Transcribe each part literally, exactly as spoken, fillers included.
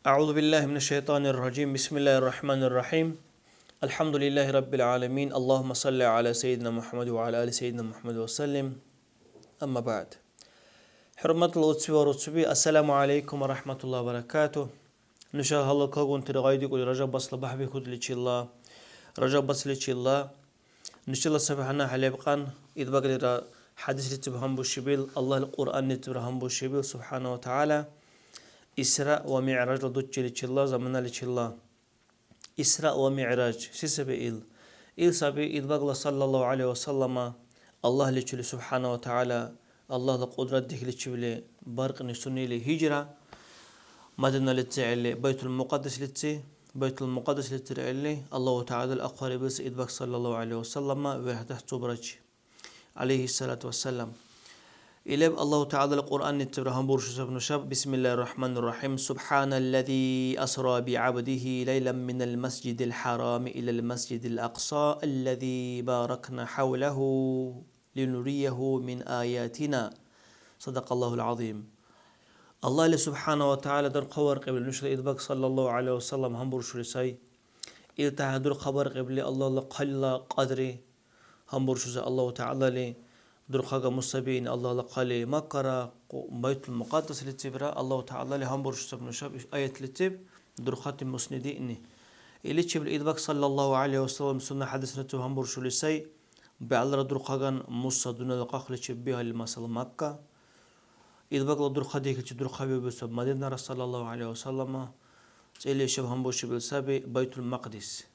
أعوذ بالله من الشيطان الرجيم. بسم الله الرحمن الرحيم. الحمد لله رب العالمين. اللهم صل على سيدنا محمد وعلى آل سيدنا محمد وسلم. أما بعد. ХӀурматла уцби ва руцби, ассаламу алейкум ва рахматуллахи ва баракатух. Нуша гьалакагунтира гъайдикӀули Ражаб басла бяхӀбихьудличила, Ражаб басличила. Нушала саби гьанна хӀелебкьян, Идбаглира хӀядислициб гьанбушибил, Аллагьли Кьуръаннизибра гьанбушибил, субхӀяна ва тагӀяла, Исра ва МигӀражла дуччиличила, заманаличила. Исра ва МигӀраж, се саби ил? Ил саби Идбагла саллаллаху гӀалайхи ва саллама Аллагьличили, субхӀяна ва тагӀяла, Аллагьла кьудратдешличивли баркьни сунели гьижра, Мадиналици гӀелли Байтул-Мукьаддаслици, Байтул-МукьаддаслицирхӀелли Аллагьу ТагӀялала ахъварибилси Идбаг саллаллаху гӀалайхи ва саллама верхӀдяхӀ цубрачи, гӀялайхиссалату вассалам. Илаб Аллагьу ТагӀялала Кьуръанницибра гьанбуршусаб нушаб: بسم الله الرحمن الرحيم. سبحان الذي أسرى بعبده ليلا من المسجد الحرام إلى المسجد الأقصى الذي باركنا حوله لنريه من آياتنا. صدق الله العظيم. Аллагьли субхӀяна ва тагӀяла дурхъаваркьибли нушала Идбаг саллаллаху гӀалайхи ва саллам гьанбуршули сай. Ил тяхӀяр дурхъабаркьибли Аллагьла хъалила кьадри гьанбуршуси Аллагьу ТагӀялали дурхъагамусаби ин Аллагьла хъали Маккара, Байтул-Мукьаддаслицибра Аллагьу ТагӀялали гьанбуршусаб нушаб иш аятлициб дурхъати мусни диъни. Иличибли Идбаг саллаллаху гӀалайхи ва саллам сунна хӀядисуначив гьанбуршули сай. БегӀлара дурхъаган муса дунъяла къакъличиб бихӀели, масала, Макка. Идбагла дурхъадешличи дурхъабиубли саб Мадинара, саллаллаху гӀалайхи ва саллама, цӀели ишаб гьанбушибил саби Байтул-Макьдис.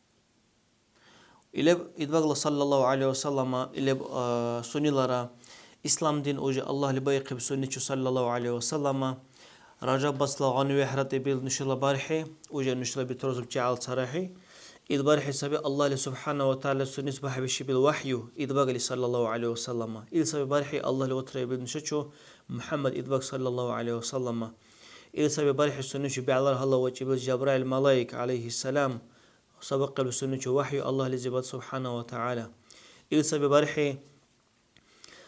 Илаб Идбагла саллаллаху гӀалайхи ва саллама, илаб, а, сунелара ислам дин уже Аллагьли баихъиб сунечи саллаллаху гӀалайхи ва саллама, Ражаб басла гъану вехӀра тӀибил нушала бархӀи, уже нушала бетурузиб чегьал царахӀи. Ил бархӀи саби Аллагьли субхӀяна ва тагӀяла сунес бяхӀбишибил вахӀю Идбагли саллаллаху гӀалайхи ва саллама. Ил саби бархӀи Аллагьли ватраибил нушачу МухӀяммад Идбаг саллаллаху гӀалайхи ва саллама. Ил саби бархӀи сунечи бегӀлара гьалаввакӀибил Жабраил малаик, гӀялайхиссалам, сабухъиб сунечи вахӀю Аллагьлизибад субхӀяна ва тагӀяла. Ил саби бархӀи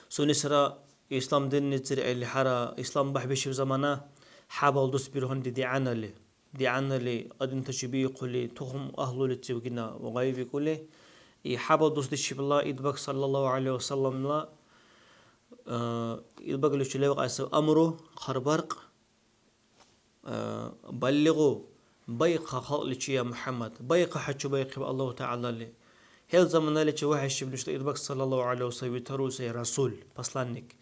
сунесра ислам диннизир гӀелихьара, ислам бяхӀбишиб замана хӀябал дус биргьанди дигӀянали, дигӀянали адамтачи биихъули, тухум агьлулицив гина гъайбикӀули, и хӀябал дусличибла Идбаг саллаллаху гӀалайхи ва салламла, а, Идбагличи левкьясаб амру, хъарбаркь, Э, баллигъу, байхъа халкьличи, я МухӀяммад, байхъа хӀечи байхъиб Аллагьу ТагӀялали. ХӀел заманаличи вахӀишиб нушала Идбаг саллаллаху гӀалайхи ва саллям витаруси Расул, посланник.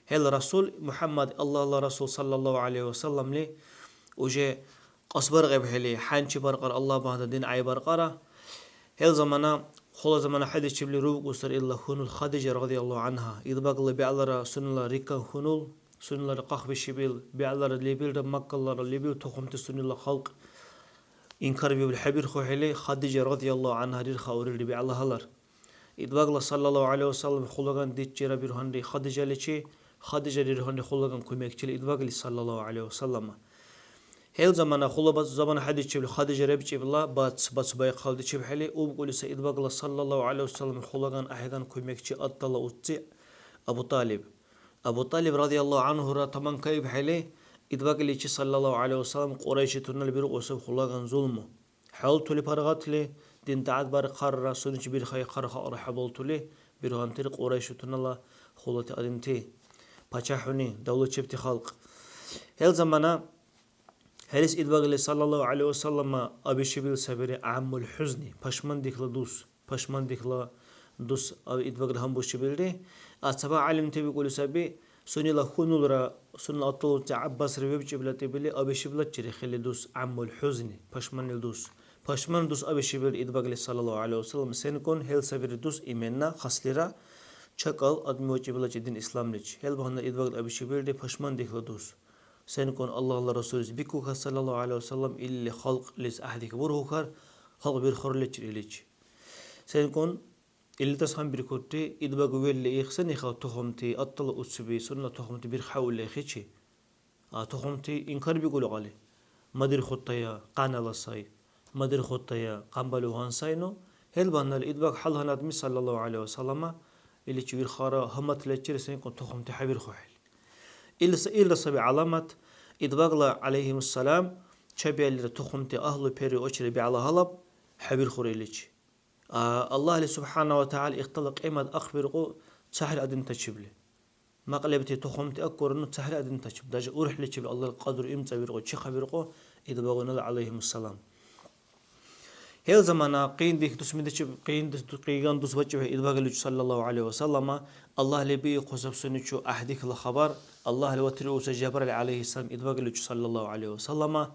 ХӀел Расул МухӀяммад, Аллагьла Расул саллаллаху гӀалайхи ва салламли, уже кьасбаркьибхӀели, хӀянчи баркьар Аллагь багьандан дин гӀяйбаркьара. ХӀел замана, хъула замана хӀядичибли рубкӀусар илала хьунул Хадижа радияллаху анхӀа. Идбагла бегӀлара сунела рикан хьунул, сунелара къахбишибил, бегӀлара лебилра Маккалара лебил тухумти сунела халкь инкарбиубли хӀебирхухӀели, Хадижа радияллаху анхӀа рирхаурилри бегӀла гьалар. Идбагла саллаллаху гӀалайхи ва саллям хулаган диччира бирхӀунри Хадижаличи, Хадижа рирхӀунри хулаган кумекчили Идбагли саллаллаху гӀалайхи ва саллама. ХӀел замана хъула бац-, замана хӀядичибли Хадижа ребкӀибла бац-, бац байхъалдичибхӀели, убкӀули сай Идбагла саллаллаху гӀалайхи ва саллям хулаган ахӀеган кумекчи аттала уцци Абу ТӀалиб. Абу ТӀалиб радияллаху анхӀура таманкаибхӀели, Идбагличи саллаллаху гӀалайхи ва саллям кьурайшитунала биркьусаб хулаган зулму. ХӀялтули паргъатли, дин-тӀягӀят бархъарра, сунечи бирхаихъар халкьра хӀебалтули, биргӀантири кьурайшитунала хъулати адамти, пачяхӀуни, давлачебти халкь. ХӀел замана ХӀелис Идбагли саллаллаху гӀалайхи ва саллама абишибил сабири гӀяммул хӀузни, пашмандихла дус, пашмандихла дус, а, Идбагли гьанбушибилри. А цаба гӀялимти бикӀули саби, сунела хьунулра, сунела атталуци ГӀяббасра вебкӀибла тӀибили абишиблачири хили дус гӀяммул хӀузни, пашманил дус. Пашман дус абишибилри Идбагли саллаллаху гӀалайхи ва саллам, сенкӀун хӀел сабири дус именна, хаслира, чакал адми вакӀибилачи дин исламличи. ХӀел багьандан Идбагли абишибилри пашмандихла дус. СенкӀун Аллагьла Расуллис бикуха, саллаллаху гӀалайхи ва саллям, илли халкьлис гӀяхӀдихьи бургьухъар, халкь бирхурличир иличи. СенкӀун илдас гьанбиркурти, Идбаг велли, их сенихъа тухумти, аттала уцби, сунела тухумти бирхаули хичи? А тухумти инкарбикӀули кьяли, мадирхутая, къянала сай. Мадирхутая, къамбалугъан сайну, хӀел багьандан Идбаг хӀялгьанадми, саллаллаху гӀалайхи ва саллама, иличи вирхара гьаматличир сенкӀун тухумти хӀебирхухӀели. Ил са-, илра саби гӀяламат, Идбагла, гӀялайхимуссалам, чебиаллира тухумти агьлу пери очири бегӀла гьалаб хӀебирхур иличи. А, Аллагьли субхӀяна ва тагӀяла ихтала кьимат ахъбиркьу цахӀил адамтачибли. Мякьлабти тухумти акӀурну цахӀил адамтачиб, даже урхӀличибли Аллагьли кьадру имцӀабиркьу, чихъабиркьу идбагунала гӀялайгьимуссалам. ХӀел замана къиндих дусмидичиб, къин дус, къиган дус бакӀибхӀели идбагличи саллаллаху гӀалайхи ва саллама, Аллагьли биихъусаб сунечи гӀяхӀдихьла хабар, Аллагьли ватириуса Жабраил гӀялайхиссалам идбагличи саллаллаху гӀалайхи ва саллама,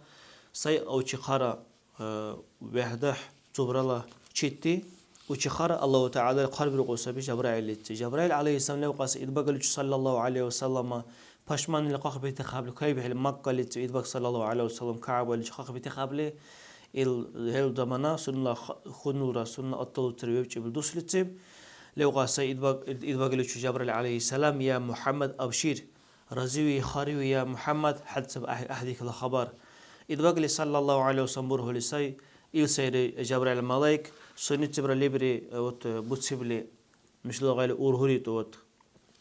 сай учихъара, э, вехӀдахӀ цубрала читти, учихъара Аллагьу ТагӀялали хъарбиркьу саби Жабраилличи. Жабраил гӀялайхиссалам левкьаси идбагличи саллаллаху гӀалайхи ва саллама, пашманнила къакъ бетихъабли кайбихьили, Маккалициб Идбаг саллаллаху гӀалайхи ва саллам КягӀбаличи къакъ бетихъабли, ил, хӀел замана сунела х-, хьунулра, сунела атталуцира вебкӀибил дуслициб. Левкъа сай Идбаг, Идбагличи Жабраил гӀялайхиссалам: «Я МухӀяммад, абшир, разиви, хариви, я МухӀяммад, хӀед саб гӀяхӀ-, гӀяхӀдихьла хабар». Идбагли саллаллаху гӀалайхи ва саллам бургьули сай, ил сайри Жабраил малаик, суннизибра лебри, вот, буцибли, нушала гъайли ургьури тӀу, вот,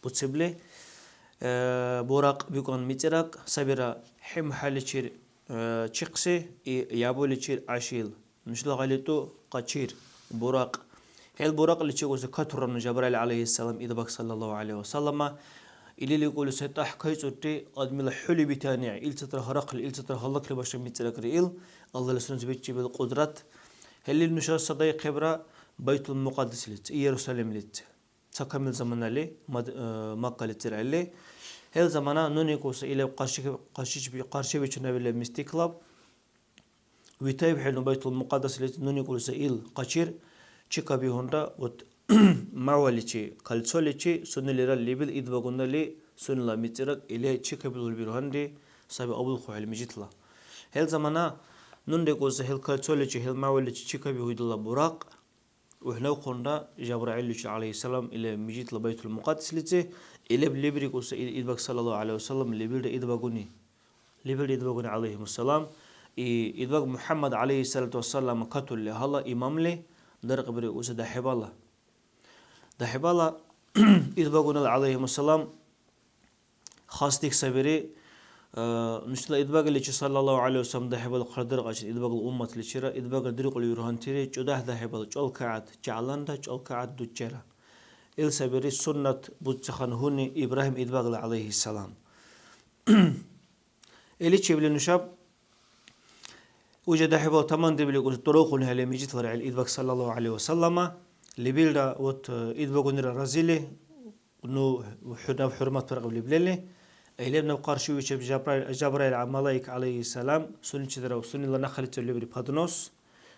буцибли, э, Буракь бикӀун мицӀираг сабира, хӀимхӀаличир, э, чихъси, и ябуличир гӀяшил. Нушала гъайли тӀу къачир, Буракь. ХӀел Буракьличи узи катурра ну Жабраил гӀялайхиссалам Идбаг саллаллаху гӀалайхи ва саллама. Илини кӀули сай тӀахӀ кайцӀурти, адмила хӀули бетани, илцадра гьарахъли, илцадра гьалакли башар мицӀирагри ил, Аллагьли сунези бекӀибил кьудрат. ХӀелил нуша садайхъебра Байтул-Мукьаддасличи, Иерусалимличи. Ца камил заманали Мад-, э, МаккалицирхӀели. ХӀел замана нуни кӀуса илаб къарши-, къаршичби-, къаршибичунавила мистиклаб. ВитаибхӀели ну Байтул-Мукьаддаслизи нуни кӀуса ил къачир, чикабихьунра, вот, маваличи, кольцоличи, сунелира лебил идбагунали сунела мицӀираг или чикабилгьули бирухӀенри саби абулхъухӀели мижитла. ХӀел замана нуни кӀуса хӀел кольцоличи, хӀел маваличи чикабихьуй дила Буракь, УхӀнавхъунра Жабраилличи, гӀялайхиссалам, или мижитла Байтул-Мукьаддаслизи, илаб лебрикӀуса ил Идбаг саллаллаху гӀалайхи ва саллам, лебилра идбагуни. Лебилра идбагуни, гӀялайхимуссалам. И Идбаг МухӀяммад, гӀялайхиссалату вассалам, катурли гьала имамли даркьбирикӀуса дяхӀибала. ДяхӀибала идбагунала, гӀялайхимуссалам, хасдих сабири, э, нушала Идбагличи саллаллаху гӀалайхи ва саллам дяхӀибала хъардиркьачи Идбагла умматличира, Идбагла диркьули вирухӀентири, чудяхӀ дяхӀибала чӀалкагӀят чягӀланра, чӀалкагӀят дуччера. Ил сабири суннат буцахъан гьуни Ибрагьим Идбагла, гӀялайхиссалам. Иличибли нушаб уже дяхӀибала тамандибликӀуси дурухъунхӀели мижитлара ил Идбаг саллаллаху гӀалайхи ва саллама, лебилра вот, э, идбагунира разили, ну, хӀу-, наб хӀурмат баркьибли лебли. Илаб наб къаршивичиб Жабраил, Жабраил малаик, гӀялайхиссалам, сунечидра, сунела нахалицир лебри поднос,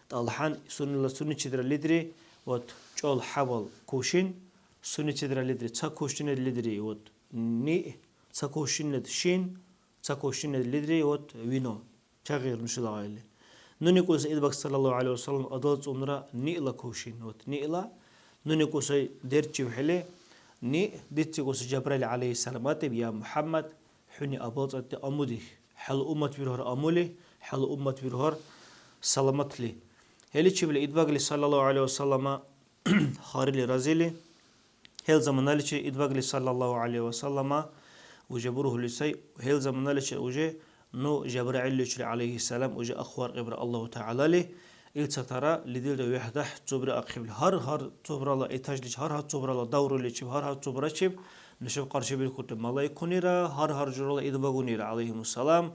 тӀалхӀян, сунела, сунечидра ледри, вот, чӀал хӀябал кувшин, сунечидра ледри ца кувшинра ледри, вот, ниъ, ца кувшинра шин, ца кувшинра ледри, вот, вино. Чягъир нушала гъайли. Нуни кӀуса Идбаг саллаллаху гӀалайхи ва саллам адалцӀунра ниъла кувшин, вот, ниъла. Нуни кӀуса дерчивхӀели, ниъ дици кӀуса Жабраил гӀялайхиссалам атиб: «Я МухӀяммад, хӀуни абалцӀати амудих. ХӀела уммат вирухӀар амули, хӀела уммат вирухӀар саламатли». ХӀеличибли Идбагли саллаллаху гӀалайхи ва саллама Харили разили, хӀел заманаличи Идбагли саллаллаху гӀалайхи ва саллама уже бургьули сай, хӀел заманаличи уже ну Жабраилличил гӀялайхиссалам уже ахъваркьибра Аллагьу ТагӀялали, илцатара лидилра вехӀдахъ цубри ахъибли. Гьар-гьар цубрала этажличи, гьар-гьар цубрала давруличиб, гьар-гьар цубрачиб нушаб къаршибиркути малаикунира, гьар-гьар журала идбагунира, гӀялайхимуссалам.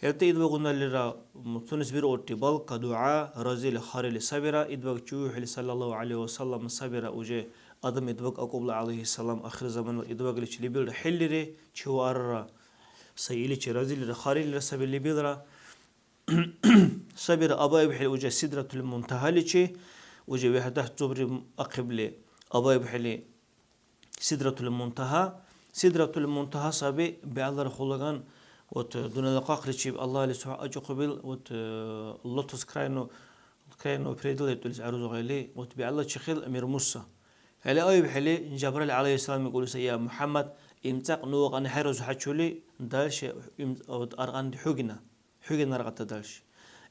ХӀерти идбагуналлира, м, сунес биркьурти балка, дугӀя, разили, харили сабира. Идбаг чуухӀели, саллаллаху гӀалайхи ва саллям, сабира уже Адам идбаг акӀубла, гӀялайхиссалам, ахир заманала идбагличи лебилра хӀиллири, чеваъарра. Сай иличи разилира, харилира саби лебилра. Сабира абаибхӀели уже Сидратул Мунтагьаличи, уже вехӀдат зубри ахъибли абаибхӀели, Сидратул Мунтагьа. Сидратул Мунтагьа саби бегӀлара хулаган, вот, дунъяла къакъличиб Аллагьли сугӀачӀухъубил, вот, э, лотос крайну, крайну предел итӀулис гӀерузухъели, вот, бегӀла чихъил мер-муса. ХӀела аибхӀели, Жабраил гӀялайхиссалам викӀули сай: «Я МухӀяммад, имцӀакь ну вакьани хӀерузухӀячули, дальше им-, вот, аргъанди хӀугина». ХӀугин аргъатта дальше.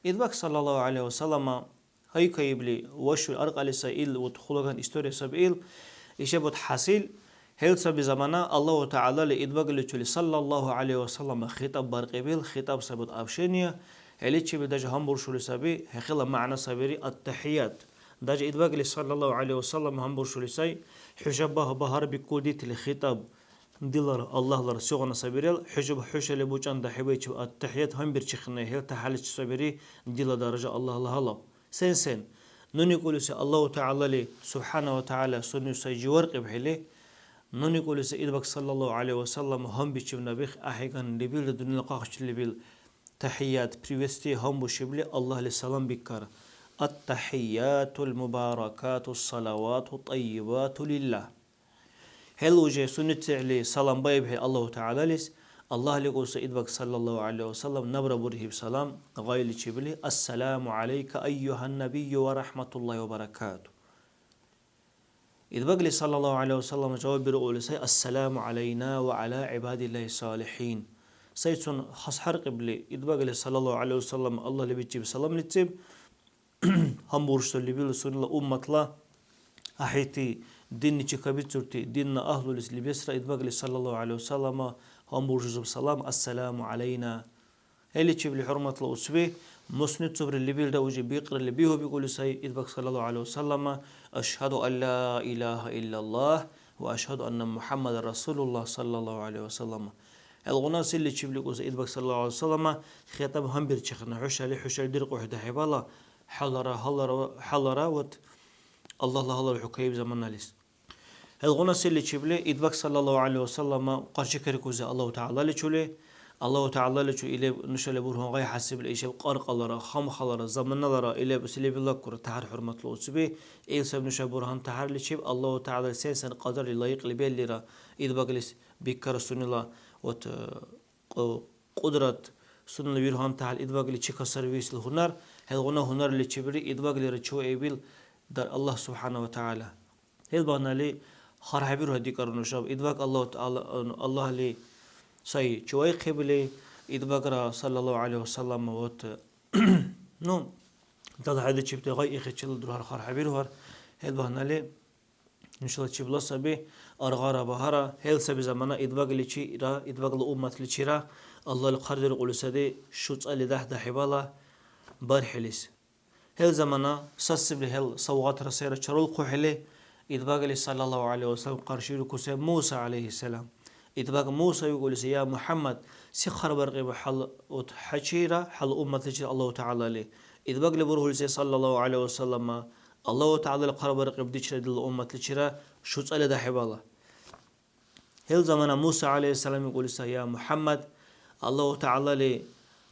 Идбаг саллаллаху гӀалайхи ва саллама гьайкайибли вашули аркьалли сай, ил вот хулаган история саби ил. Ишаб вот хӀясил, хӀел саби замана Аллагьу ТагӀялали идбагличули саллаллаху гӀалайхи ва саллама хитӀаб баркьибил, хитӀаб саби вот общение, ХӀеличибли даже гьанбуршули саби, хӀехъила мягӀна сабири ат-тахӀият. Даже Идбагли саллаллаху гӀалайхи ва саллям гьанбуршули сай, хӀуша багь-, багьарбикӀулритил хитӀаб, дилара, Аллагьлара сегъуна сабирал, хӀушаб-, хӀушали бучӀан дяхӀибайчиб ат-тахӀият гьанбирчихъни, хӀел тахӀяличи сабири дила даража Аллагьла гьалаб. Сен-сен? Нуни кӀулиси Аллагьу ТагӀялали, субхӀяна ва тагӀяла, сунни сай живаркьибхӀели, нуни кӀулиси Идбаг саллаллаху гӀалайхи ва саллям гьанбичиб набих ахӀеган лебилра дунъяла къахъчили лебил тахӀият, приветствие гьанбушибли Аллагьли салам биккар. Ат-тахӀиятул мубаракату салавату тӀайибату лиллагь. ХӀел уже суннатсихӀели салам баибхӀели Аллагьу ТагӀялалис, Аллагьли кӀуса Идбаг саллаллаху гӀалайхи ва саллям набра бургьиб салам гъайличибли, Ассаламу гӀялайка айюгьан набийю ва рахӀматуллагьи ва баракату. Идбагли саллаллаху гӀалайхи ва саллям жаваб биркьули сай, Ассаламу гӀялайна ва гӀяла гӀибадиллагьи салихӀин. Сайцун хасхӀеркьибли, Идбагли саллаллаху гӀалайхи ва саллям Аллагьли бичиб саламлициб, гьанбуршули лебил сунела умматла ахӀерти, динничи кабицурти, динна агьлулис лебесра Идбагли саллаллаху гӀалайхи ва саллама гьанбуршусиб салам, Ассаламу гӀялайна. ХӀеличибли, хӀурматла уцби, мусницубри лебилра уже бикьрили бигьу бикӀули сай Идбаг саллаллаху гӀалайхи ва саллама, Ашгьаду ан ла илагьа иллаллагь ва ашгьаду анна МухӀяммадан расулуллагь саллаллаху гӀалайхи ва саллама. Илгъуна селичибли кӀуса Идбаг саллаллаху гӀалайхи ва саллама хитӀаб гьанбирчихъна, хӀушали, хӀушали диркьухӀели дяхӀибала хӀялара, гьалара, хӀялара, вот, Аллагьла гьалар хӀукаиб заманалис. Илгъуна селичибли Идбаг саллаллаху гӀалайхи ва саллама къаршикарикӀуси Аллагьу ТагӀялаличули, Аллагьу ТагӀялаличу илеб нушали бургьун гъай хӀясибли ишаб кьаркьалара, хамхалара, заманалара илеб селибилаккура тяхӀяр, хӀурматла уцби, ил саб нуша бургьан тяхӀярличиб Аллагьу ТагӀялали сен-сен кьадарли лайикьли беллира Идбаглис биккара сунела, вот, э, кьу-, кьудрат, сунела виргьантахӀел Идбагличи касарвиэсил гьунар, хӀелгъуна гьунарличибри Идбаглира чеваибил дар Аллагь субхӀяна ва тагӀяла. Хел багьнали хъархӀебиру гьадикӀар нушаб, Идбаг Аллагь ТагӀяла, Аллагьли сай чеваихъибли, Идбагра саллаллаху гӀалайхи ва саллям, вот, ну, далхӀедличибти гъай ихичил дурхӀяр хъархӀебирухӀяр. Хел багьнали нушала чебла саби, аргъара багьара, хӀел саби замана Идбагличира, Идбагла умматличира Аллагьли хъардиркьули сади шуцӀали дяхӀ-дяхӀибала бархӀилис. ХӀел замана сасибли хӀел савгъатра сайра чарулхъухӀели, Идбагли саллаллаху гӀалайхи ва саллям къарширикуси Муса гӀялайхиссалам. Идбаг Муса викӀули сай, Я МухӀяммад, се хъарбаркьиба хӀял, вот, хӀечира, хӀяла умматличира Аллагьу ТагӀялали? Идбагли бургьули сай, саллаллаху гӀалайхи ва саллама, Аллагьу ТагӀялали хъарбаркьиб дичира дила умматличира шуцӀали дяхӀибала. ХӀел замана Муса гӀялайхиссалам викӀули сай, Я МухӀяммад, Аллагьу ТагӀялали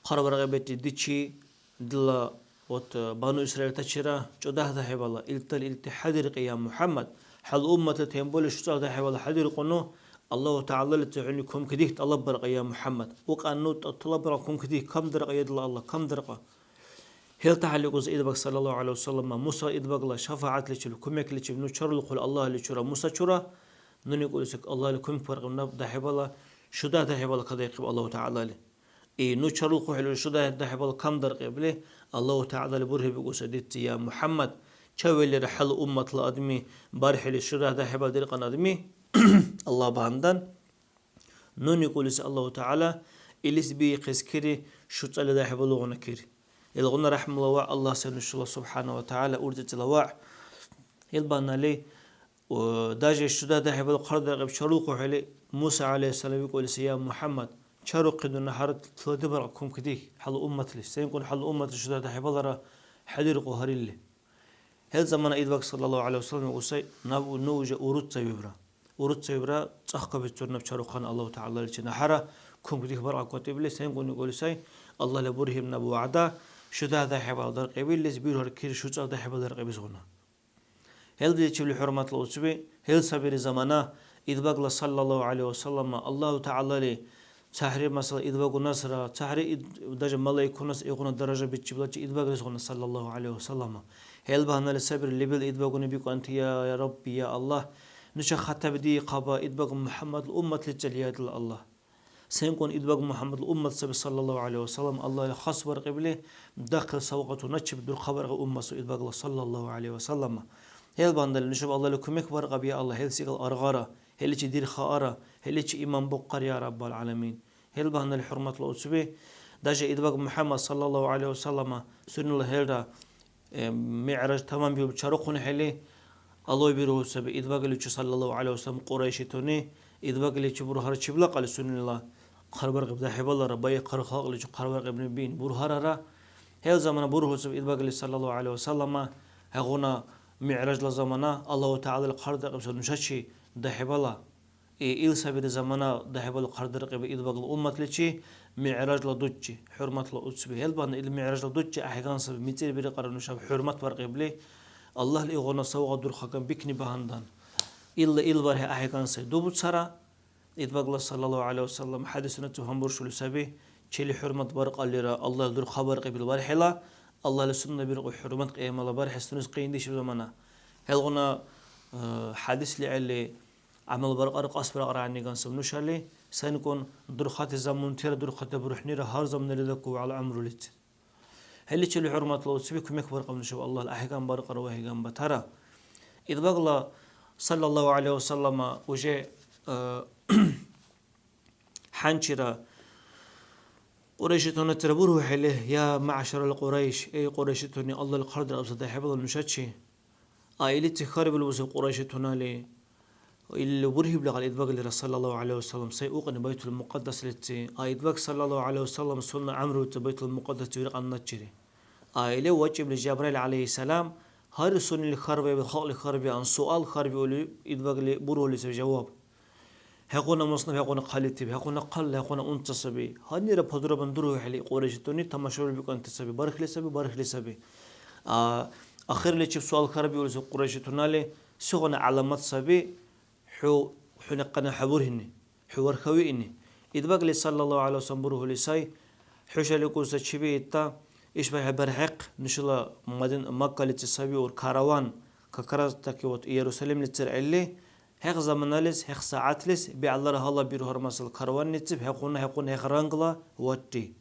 хъарбаркьибти дичи, дила, вот, бану Исраилтачира чӀудагь дяхӀибала, илтали илти хӀядиркьи, я МухӀяммад, хӀела умматла тем более шуцӀа дяхӀибала хӀядиркьуну, Аллагьу ТагӀялалицун хӀуни кумкидих тӀалаббаркьа, я МухӀяммад. Укьянну тӀа-, тӀалаббаркьа кумкидих, камдаркьа, я дила Аллагь, камдаркьа. ХӀел тахӀялли кӀуса Идбаг саллаллаху гӀалайхи ва саллама, Муса Идбагла шафагӀятличиб, кумекличиб ну чарулхъули Аллагьличура, Мусачура, нуни кӀули сек Аллагьли кумекбаркьиб наб дяхӀибала, шуцӀа дяхӀибала кадайхъиб Аллагьу ТагӀялали. И ну чарулхъухӀели шуцӀа дяхӀибала камдаркьибли, Аллагьу ТагӀялали бургьибикӀуса дицӀи, Я МухӀяммад, чавелира хӀела умматла адми бархӀили шуцӀа дяхӀибала диркьан адми, Аллагь багьандан, нуни кӀулиси Аллагьу ТагӀяла илис биихъес кири, шуцӀали дяхӀибалугъуна кири. Илгъуна рахӀмула вегӀ Аллагь сай нушала СубхӀяна ва ТагӀяла урцӀецӀила вегӀ. Ил багьнали, О, даже шуцӀа дяхӀибала хъардиркьиб чарулхъухӀели, Муса гӀялайхиссалам викӀули сай, Я МухӀяммад, чарухъи дунна гьар тиладибаркьа кумкидих хӀела умматли, сенкӀун хӀела умматли шуцӀа дяхӀибалара хӀедиркьу гьарилли. ХӀел замана Идбаг саллаллаху гӀалайхи ва саллям викӀули сай, наб ну уже уруццавибра. Уруццавибра, цӀахкабицур наб чарухъан Аллагьу ТагӀялаличи нахӀара кумкидих баркьа кӀватӀибли, сенкӀун викӀули сай, Аллагьли бургьиб наб вягӀда, шуцӀа дяхӀибала даркьибиллис бирхӀур кири шуцӀа дяхӀибала даркьибизгъуна. ХӀел диличибли, хӀурматла уцби, хӀел сабири замана, Идбагла саллаллаху гӀалайхи ва саллама Аллагьу ТагӀялали цахӀри, масала, идбагунасра, цахӀри ид-, даже малайкунас игъуна даража бичиблачи Идбаглисгъуна саллаллаху гӀалайхи ва саллама. ХӀел багьнали сабри лебил идбагуни бикӀуанти, Я, я Рабби, я Аллагь, нуша хатаби диихъаба Идбаг МухӀяммадла умматличил, я дила Аллагь. СенкӀун Идбаг МухӀяммадла уммат саби, саллаллаху гӀалайхи ва саллям, Аллагьли хас баркьибли, дахъал савгъатуначиб дурхъабаркьи уммасу Идбагла, саллаллаху гӀалайхи ва саллама. ХӀел багьнали нушаб Аллагьли кумек баркьаб, я Аллагь, хӀел секӀал аргъара, хӀеличи дирхаара, хӀеличи иман бухъар, я Раббал гӀаламин. ХӀел багьнали, хӀурматла уцби, Даже Идбаг МухӀяммад саллаллаху гӀалайхи вассалама сунела хӀелра, э, МигӀраж таманбиуб чарухъунхӀели, алавбиру саби Идбагличи саллаллаху гӀалайхи вассалам кьурайшитуни Идбагличи бурхӀарчибла кьяли сунела хъарбаркьиб дяхӀибалара, бай хъар-, халкьличи хъарбаркьибни бин бурхӀарара. ХӀел замана бургьусаб Идбагли саллаллаху гӀалайхи вассалама, хӀягъуна МигӀражла замана Аллагьу ТагӀялала хъардакьибси нушачи дяхӀибала. И ил сабира замана дяхӀибала хъардаркьиби Идбагла умматличи МигӀражла дуччи, хӀурматла уцби. ХӀел багьандан ил МигӀражла дуччи ахӀеган саби, мицӀирбиркьара нушаб хӀурмат баркьибли, Аллагьли илгъуна савгъат дурхъакан бикни багьандан. Илла ил бархӀи ахӀеган сай. Дубуцара, Идбагла саллаллаху гӀалайхи вассалам хӀядисуначив гьанбуршули саби, чили хӀурмат баркьаллира, Аллагьли дурхъабаркьибил бархӀила, Аллагьли сунна биркьу хӀурмат кьиямала бархӀи сунес къиндешиб замана. ХӀелгъуна, э, хӀядис лехӀели, гӀямал баркьар кьасбирар гӀягӀнигансаб нушали, сенкӀун дурхъати замунтира, дурхъати бурхӀнира гьар замана редакӀу вегӀла гӀямрулицир. ХӀиличил хӀурматла уцби кумек баркьаб нушаб Аллагьла ахӀекан баркьара ва хӀеган батара. Идбагла саллаллаху гӀалайхи вассалама уже, э, хӀянчира кьурайшитунатира бургьухӀели, я маъшарал Кьурайш, эй кьурайшитуни, Аллагьли хъардарабси дяхӀибала нушачи. А иличи хьарбилзуси кьурайшитунали, ил бургьибли гьал Идбаглира саллаллаху гӀалайхи вассалам сай укьни Байтул Мукьаддасличи. А Идбаг саллаллаху гӀалайхи вассалам сунна гӀямруличи Байтул Мукьаддасти виркьанначири. А илав вакӀибли Жабраил гӀялайхиссалам, гьар сунела хьарбаиб, халкьли хьарбиан, суал хьарбиули Идбагли бургьули саби жаваб. ХӀякьуна маслаб, хӀякьуна хъалитиб, хӀякьуна хъал, хӀякьуна унца саби. Гьаннира подробно дургьухӀели, кьурайшитуни тамашавли бикӀанти саби, бархли саби, бархли саби. А, ахирличиб суал хьарбиули саби кьурайшитунали, сегъуна гӀяламат саби, хӀу, хӀу някъана хӀебургьини, хӀу вархавиъни. Идбагли саллаллаху гӀалайхи вассалам бургьули сай, хӀушали кӀуса чиби итта, ишбархӀи бархӀехъ нушала Мадин-, Маккаличи сабиур караван, как раз таки вот Иерусалимличир гӀелли, ХӀекь заманалис, хӀекь сягӀятлис бегӀлара гьалабиру гьар масал караванничиб хӀекьуна-хӀекьуна хӀекь рангла ватӀри.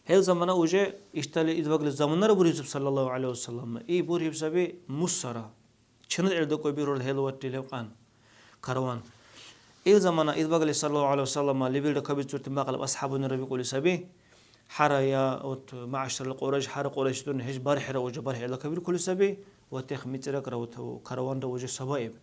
ХӀел замана уже иштӀали Идбагли заманара бурисиб, саллаллаху гӀалайхи вассалам. И буриб саби мусара. Чинад гӀердакӀуй бирул хӀел ватӀри левкьян караван. Ил замана Идбагли, саллаллаху гӀалайхи вассалам, лебилра кабицурти мякьлаб асхӀябунира бикӀули саби. ХӀера, я вот маъшарал Кьурайш, хӀера, кьурайшдун, хӀеж бархӀира уже бархӀила кабиркули саби, ва тех мицӀирагра вот караванра уже сабаиб.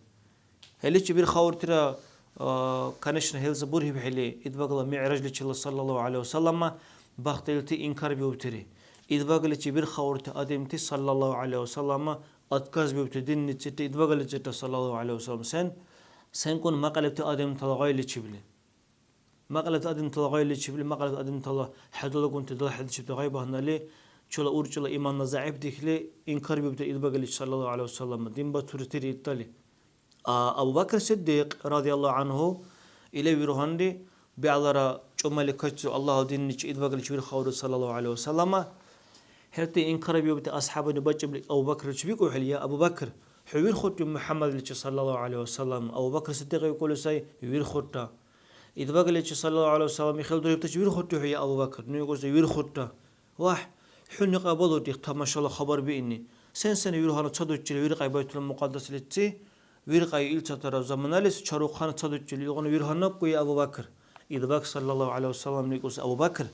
ХӀеличи бирхауртира, а, конечно, хӀелза бурибхӀели, Идбагла МигӀражличила, саллаллаху гӀалайхи вассалама, бахъдилти инкарбиубтири. Идбагличи бирхаурти адамти, саллаллаху гӀалайхи вассалама, отказбиубти динницирти Идбагличирра, саллаллаху гӀалайхи вассалам, сен, сенкӀун мякьлабти адамтала гъайличибли. Мякьлабти адамтала гъайличибли, мякьлабти адамтала хӀядурлагунти далхӀядличибти гъай багьнали, чула уркӀила иманна зягӀипдихьли, инкарбиубти Идбагличи, саллаллаху гӀалайхи вассалам, дин бацуртири итали. А Абу Бакр Сиддикь, радияллаху анхӀу, илав вирухӀенри, бегӀлара чӀумали кайцу Аллагьла динничи Идбагличи вирхаури, саллаллаху гӀалайхи вассалама. ХӀерти инкарбиубти асхӀябуни бакӀибли Абу Бакрличи бикӀухӀели, я Абу Бакр, хӀу вирхуртив МухӀяммадличи, саллаллаху гӀалайхи вассалам? Абу Бакр Сиддикь викӀули сай, вирхурра. Идбагличи, саллаллаху гӀалайхи вассалам, ихел дурибтачи вирхуртив хӀу, я Абу Бакр? Ну викӀуси, вирхурра. Вагь, хӀуни кьабалурри тамашала хабар биъни. Сен-сен вирхӀана ца дуччили виркьяй Байтул Мукьаддасличи, виркьяй илцадара заманалис чарухъана ца дуччили, илгъуна вирхӀанакӀуй Абу Бакр. Идбаг саллаллаху гӀалайхи вассалам викӀуси Абу Бакр.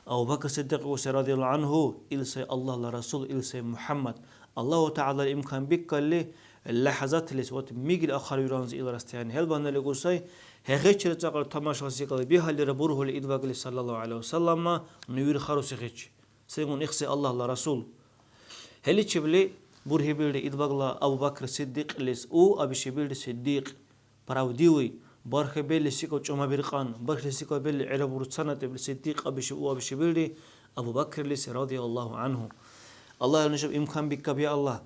Абу Бакр Сиддикь викӀуси радияллаху анхӀу, ил сай Аллагьла Расул, ил сай МухӀяммад. Аллагьу ТагӀялала имканбикалли, лягӀзатлис, вот мигил ахъар виранзи ил расстояние. ХӀел багьнали викӀуси сай, хӀегъечира цӀакьар тамашала секӀал бихӀяллира бургьули Идбагли саллаллаху гӀалайхи вассалама, ну вирхаруси хичи. Сегъуна ихси Аллагьла Расул. ХӀеличибли бургьибилри Идбагла Абу Бакр Сиддикьлис у абишибилри Сиддикь, правдивый, бархьибелли секӀал чӀумабиркьан, бархьли секӀал белли гӀерабурцанатӀибли Сиддикь абишиб у абишибилри Абу Бакрлис радияллаху анхӀу. Аллагьли нушаб имканбикаб, я Аллагь.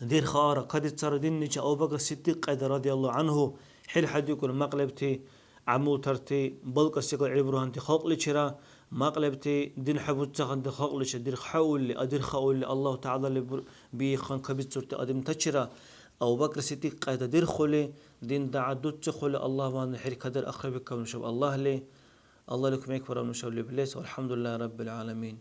Дирхаара, кадицара динничи Абу Бакр Сиддикь кьяйда радияллаху анхӀу, хӀил хӀедикӀули мякьлабти гӀямултарти, балкӀа секӀал гӀилбургьанти халкьличира, мякьлабти дин хӀебуцахъанти халкьличи дирхьаулли, адирхаулли Аллагьу ТагӀялали бур-, биихъан кабицурти адамтачира Абу Бакр Сиддикь кьяйда дирхули, дин дагьа дуцахъули Аллагьван хӀеркадер ахъри бикаб нушаб Аллагьли. Аллагьли кумекбараб нушаб лебилис. ВалхӀямдулиллагьи раббил гӀаламин.